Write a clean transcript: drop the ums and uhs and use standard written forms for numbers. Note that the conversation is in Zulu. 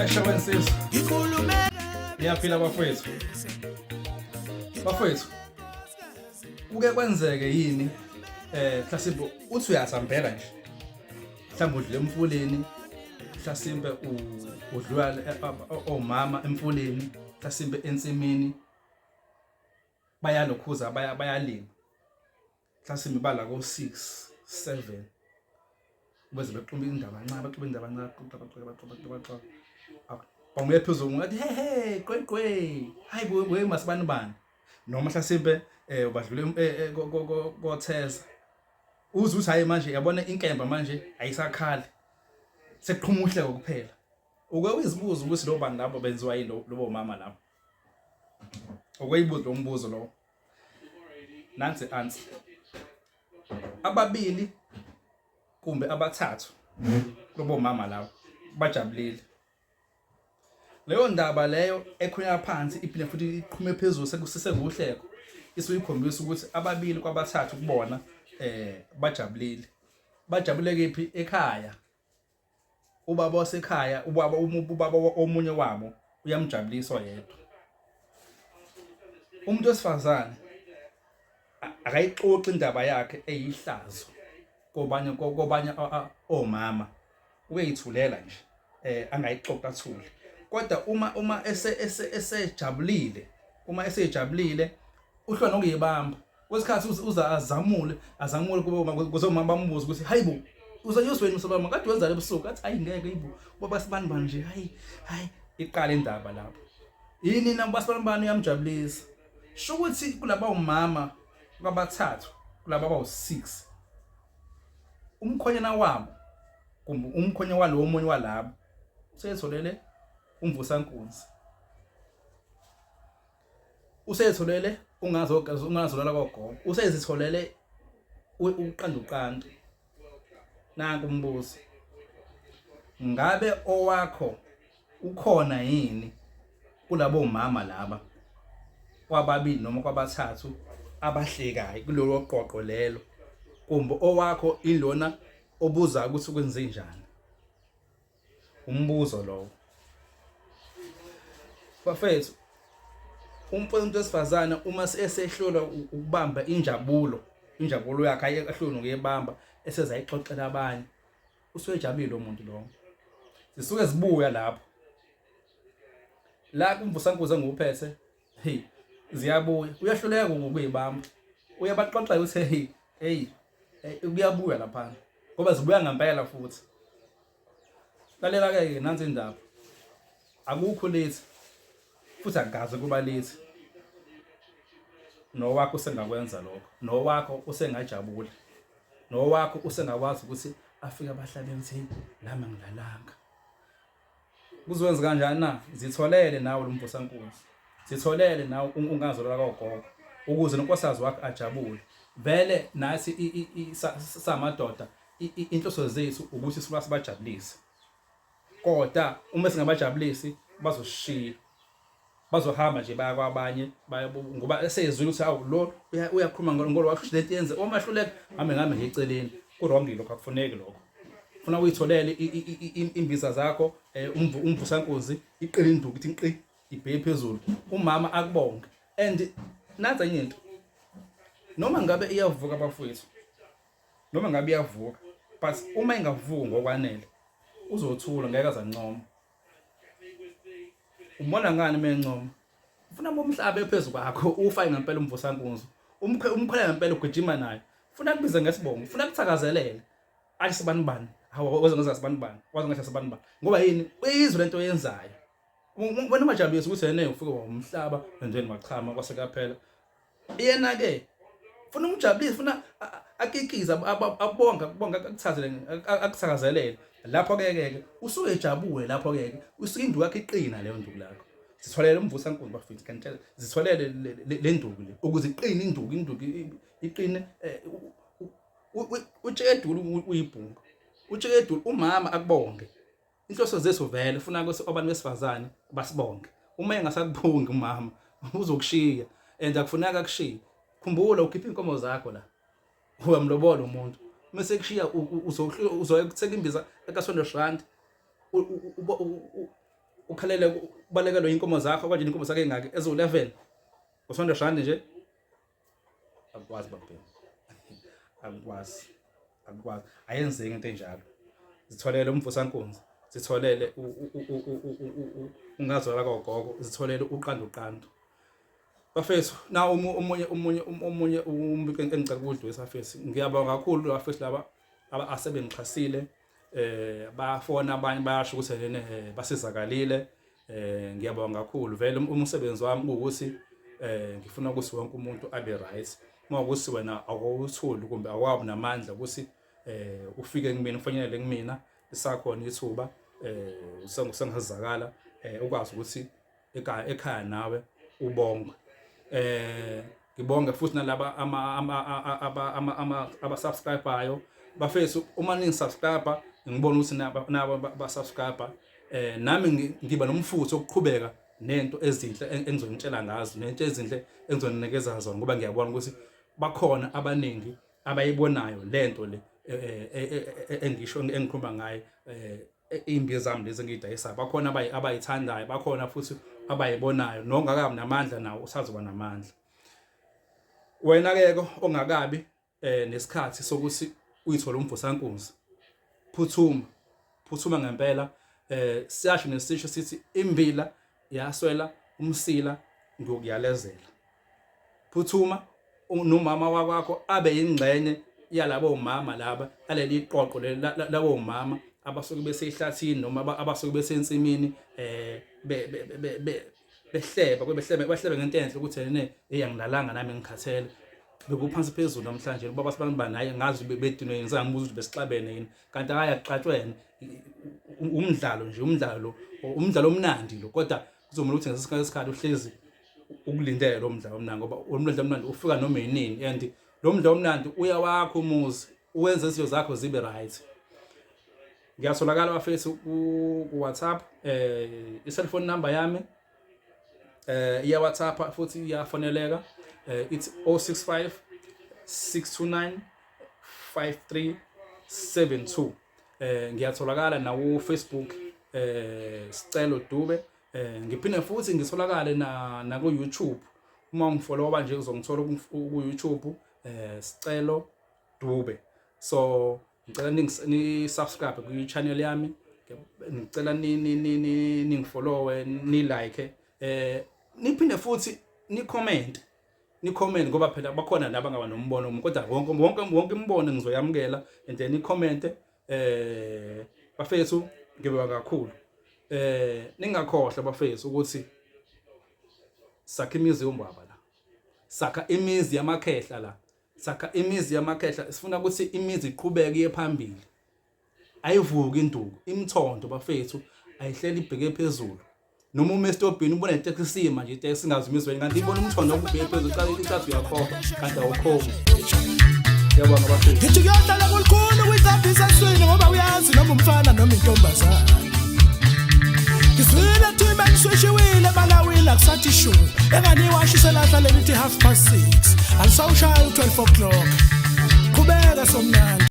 Esho wensizwa. Ngiyaphila bafowethu. Bafowethu. Kuke kwenzeke yini eh mhlasimbe uthi uyazambela nje. Mhlawumbe udlule emfuleni mhlasimbe udlula eh, omama emfuleni mhlasimbe ensimini bayalokhuza bayalima. Mhlasimbe bala ko 6 7 beze bexuba indaba ncane baxuba indaba ncane baxuba baxuba baxuba baxuba bawuye phezulu ngathi he he qwe qwe hayi bo we masibani bani noma mhlasimpe eh ubadlule eh, eh, kotheza uze uthi hayi manje yabona inkemba manje ayisakhali sekuqhuma uhleko kuphela uke uzibuze ukuthi lo bani labo benziwa yini lobo mama labo ukuyibuza lo mbuzo lo nansi answer ababili kumbe abathathu kulobo mama labo bajabulile leyo ndaba leyo ekhulunywa phansi iphinde futhi iqhume phezulu sekusise kuhleko isuke ikhombisa ukuthi ababili kwabathathu kubona eh bajabulile bajabule kephi ekhaya ubaba wasekhaya ubaba ubaba omunye wabo uyamjabulisa oyedwa umuntu wesifazane akayixoxi indaba yakhe eyihlazo kobanye kobanye omama uyithulela nje eh angayixoxa athule kodwa uma uma ese esejabulile uma esejabulile uhlwa nokuyibamba kwesikhathi uza azamule azamule kube kuze umama bambuze ukuthi hayibo uzanyusweni msobama kade wenza lebusuku athi hayi ngeke ibo baba sibani bani nje hayi hayi iqala indaba lapho yini na basibani bani uyamjabulisa sho ukuthi kulaba umama kwabathathu kulaba abawu-6 umkhonyana wabo kumbe umkhonya walowo omunye walabo useyitholele umvusankunzi useyitholele ungazolala kogogo useyizitholele uqanda uqanda nanku umbuzo ngabe owakho ukhona yini kulabo mama laba kwababili noma kwabathathu abahlekayo kulolo qoqo lelo kumbe owakho ilona obuza ukuthi kwenze njani umbuzo lowo bafethu umuntu wesifazane uma esehlolwa ukubamba injabulo injabulo yakhe ayehlulwe nokuyibamba esezayixoxela abanye usuke ejabulile lo muntu lowo zisuke zibuya lapho la kumvusankuze engiwuphethe hey ziyabuya uyahluleka ukuyibamba uyabaxoxa ukuthi hey hey kuyabuya lapha ngoba zibuya ngempela futhi lalela ke nansi indaba akukho lethi futhi akukaze kuba lethi nowakho usengakwenza lokho nowakho usengajabula nowakho usengakwazi ukuthi afike abahlabe ukuthi nami angilalanga Kuzokwenza kanjani na? Zitholele nawe lo mvusankunzi. Zitholele nawe ungazolala kogogo ukuze nonkosikazi wakho ajabule. Vele nathi samadoda inhloso zethu ukuthi sifuna sibajabulise. Kodwa uma singabajabulisi bazosishiya. Bazohamba nje baya kwabanye ngoba esezwile ukuthi awu lo uyakhuluma ngolo wakho lento yenze uma hluleka hambe ngame nje eceleni. Ku-wrong lokho akufuneki lokho. Funa uyitholele imbiza zakho eh, umvusankunzi iqine induku ithi nqi ibheke phezulu umama akubonge and nansi enye into noma ngabe iyavuka bafowethu noma ngabe iyavuka but uma ingavuki ngokwanele uzothula ngeke azancoma Umbona ngani uma encoma? Ufuna bomhlabe phezu kwakho ufa ngempela umvusankunzi. Umkhwe umkhwela ngempela ugijima naye. Ufuna kubize ngesibongo, ufuna kuthakazelele. Athi sibani bani? Hawu waze ngenza sibani bani? Waze ngenza sibani bani? Ngoba yini? Uyizwe lento oyenzayo. Wena ungajabulisi ukuthi yena ufike wamhlaba and then wachama kwase kuyaphela. Yena ke funa umjabulise funa akikize abonga akubonga akuthazele akuthakazelele lapho ke ke usuke ejabule lapho ke ke usuke induku yakhe iqina leyo nduku lakho zitholele umvusa nkunzi bafethu kanitshela zitholele le nduku le ukuze iqine induku induku iqine eh, utshekedula uyibhunga utshekedula umama akubonge Inhloso zethu vele ufuna ukuthi abantu besifazane basibonge. Uma engasakubongi umama uzokushiya and akufuneka akushiye. Khumbula ukhipha inkomo zakho la. Uyamlobola umuntu. Uma sekushiya uzoyokuthenga imbiza eka 200 rand. Ukhalele ubalekelwe inkomo zakho kanje, inkomo zakhe engaki eziwu-11 usonto shandi nje. Akukwazi babhemu, akukwazi, akukwazi, ayenzeki into enjalo. Zitholele umvusankunzi, zitholele ungazwela kogogo, zitholele uqandu uqandu bafethu. Na omunye omunye omunye umbiko engicela ukudlulisa bafethu, ngiyabonga kakhulu bafethu laba asebengixhasile, bayafona abanye, bayasho ukuthi lena basizakalile. Ngiyabonga kakhulu. Vele umsebenzi wami ukuthi ngifuna ukuthi wonke umuntu abe right. Uma ukuthi wena awutholi kumbe awabi namandla ukuthi ufike kumina, ufinyelele kumina, lisakhona ithuba, usengasizakala, ukwazi ukuthi ekhaya ekhaya nawe ubongwe. Ngibonge futhi nalaba ama ama aba ama aba subscribeayo bafethu. Uma ningisubscribe, ngibona ukuthi nabo ba subscribe, nami ngiba nomfutho wokuqhubeka nento ezinhle engizonitshela ngazo, nento ezinhle engizoninikeza zona, ngoba ngiyabona ukuthi bakhona abaningi abayibonayo lento le engisho engikhuluma ngayo, iy'mbiza zami lezi engiyidayisayo. Bakhona abayithandayo, bakhona futhi abayibonayo. Nongakabi namandla nawo usazoba namandla. Wena-ke ongakabi nesikhathi sokuthi uyithole umvusankunzi, phuthuma, phuthuma ngempela. Siyasho nesisho sithi imbila yaswela umsila ngokuyalezela. Phuthuma nomama wakwakho abe yingxenye yalabo mama laba, aleli qoqo labo mama abasuke besehlathini noma abasuke besensimini, behleba behlebe bahlebe ngento enhle ukuthi ene eyangilalanga nami, ngikhathele, bekuphansi phezulu namhlanje. Ubaba sibani naye ngazi bedinwe yini, sangibuza ukuthi besixabene yini, kanti akaye akuxatshwene, umdlalo nje, umdlalo, umdlalo omnandi lo. Kodwa kuzomela ukuthi ngesikhathi isikhathi uhlezi ukulindele lo mdlalo omnandi, ngoba umdlalo omnandi ufika noma yinini, and lo mdlalo omnandi uyawakha umuzi, uwenza izinto zakho zibe right. Ngiyatholakala bafethu ku WhatsApp, i-cellphone number yami iya WhatsApp futhi iyafoneleka, it's 065 629 5372. Ngiyatholakala naku Facebook, Sicelo Dube. Ngiphinde futhi ngitholakale na ku YouTube. Uma ungifollowa nje uzongithola ku YouTube, Sicelo Dube. So ngicela ni subscribe ku channel yami, ngicela ni ni ningifollowe, ni like, niphinde futhi ni comment, ni comment, ngoba phela bakhona nabangaba nombono, kodwa wonke wonke wonke imibono ngizoyamukela, and then ni comment. Bafethu, ngibonga kakhulu. Ningakhohlwa bafethu ukuthi sakha imizi yombaba la, sakha imizi yamakhehla la, sakha imizi yamakhehla. Sifuna ukuthi imizi iqhubeke iye phambili. Ayivuki induku, imithondo bafethu ayihleli ibheke phezulu. Noma uma esitobhini ubona itekisi ima nje, itekisi ingazi imizweni, kanti ibona umthondo okubheke phezulu, icathi uyakhokha kanti awukhokhi. Ngiyabonga bafethu. Ngithi kuyohlala kulukhuni ukuyihambisa eswini, ngoba uyazi noma umfana noma intombazane. Ngizwile kuthiwa beniswishiwile emalawini, akusathi shu. Engani iwashi selahla lelithi 6:30. Alisawushaya u-12 o'clock. Qhubeka somnandi.